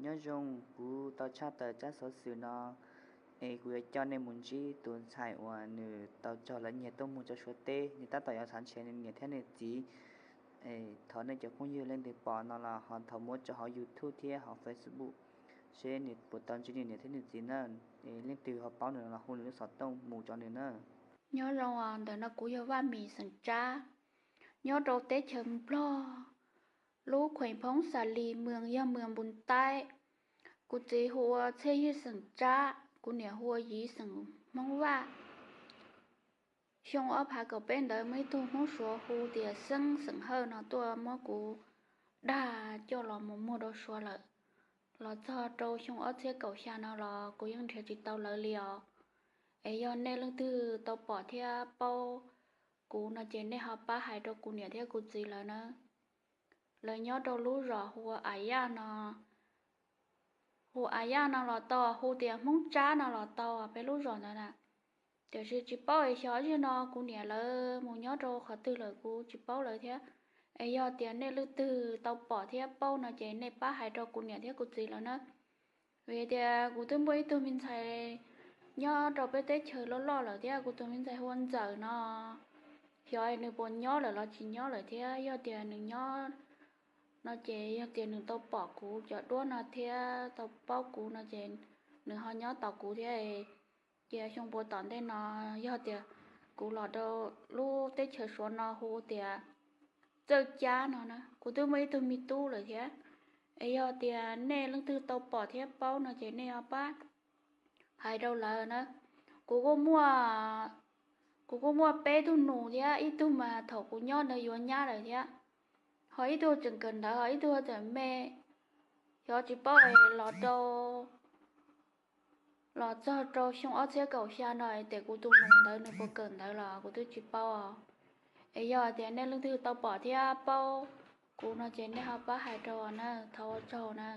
Nyob zoo, kuv tau tshaj tawm tsab xov xwm no es kuv yuav coj nej mus ntsib tus ntxhais uas nws tau raug lawv nyiag tuaj muag rau Suav teb. Nws tab tom yuav xav nrhiav nws niam thiab nws txiv. Thov nej cov phooj ywg leej twg pom no los ho thov muab tso hauv YouTube thiab hauv Facebook seb nws puas tau ntsib nws niam thiab nws txiv na. Leej twg ho paub nws no los hu nws lub xov tooj mus rau nws na. Nyob zoo, ntawm no kuv yog Vaj Mis xeem Tsab, nyob rau teb chaws Nplog, lub khueem Phoob Xas Lis, moos yog moos Npus Taib. Kuv txiv hu ua Txhiaj Ywg xeem Tsab, kuv niam hu ua Yiv xeem Hmoob Vaj. Xyoo ob phav kaum peb ntawd muaj ib tug Hmoob Suav hu tias Xeeb xeem Hawj no tuaj muab kuv dag coj los mus muag rau Suav lawm. Los txog rau xyoo ob txhiab kaum xya no los kuv yeej nrhiav tsis tau lawv li os. Es yog nej leej twg tau pom thiab paub kuv no ces nej ho pab hais rau kuv niam thiab kuv txiv lawv na. Lawv nyob rau lub zos hu ua Av Yaj no. Hu Av Yaj no los tau, hu tias Hmoob Tsab no los tau peb lub zos ntawd na. Tiam sis tsis paub es xyov zaum no kuv niam lawv mus nyob rau qhov twg lawm kuv tsis paub lawv thiab. Es yog tias nej leej twg tau pom thiab paub no ces nej pab hais rau kuv niam thiab kuv txiv lawv na. Vim tias kuv twb muaj ib tug me ntxhais nyob rau peb teb chaws loj loj lawm thiab, kuv tus me ntxhais hu ua Ntxawm no. Xyov nws puas nyob lawm los tsis nyob lawm thiab, yog tias nws nyob no ces yog tias nws tau pom kuv cov duab no thiab tau paub kuv no ces nws ho nyob tos kuv thiab. Cia xyoo puas tom ntej no, yog tias kuv los rau lub teb chaws Suav no hu tias Txawj Cab no na, kuv twb muaj ib tug me tub lawm thiab. Es yog tias nej leej twg tau pom thiab paub no ces nej ho pab hais rau lawv na. Kuv kuj muaj, kuv kuj muaj peb tug nus thiab, ib tug mas thaum kuv nyob ntawd yuav nyab lawm thiab, ho ib tug tseem kawm ntawv, ho ib tug tseem me. Xyov tsis paub es los rau, los txog rau xyoo ob txhiab kaum xya no es kuv tus nus ntawd nws puas kawm ntawv los kuv twb tsis paub. Es yog tias nej leej twg tau pom thiab paub kuv no ces nej ho pab hais rau na, thov ua tsaug na.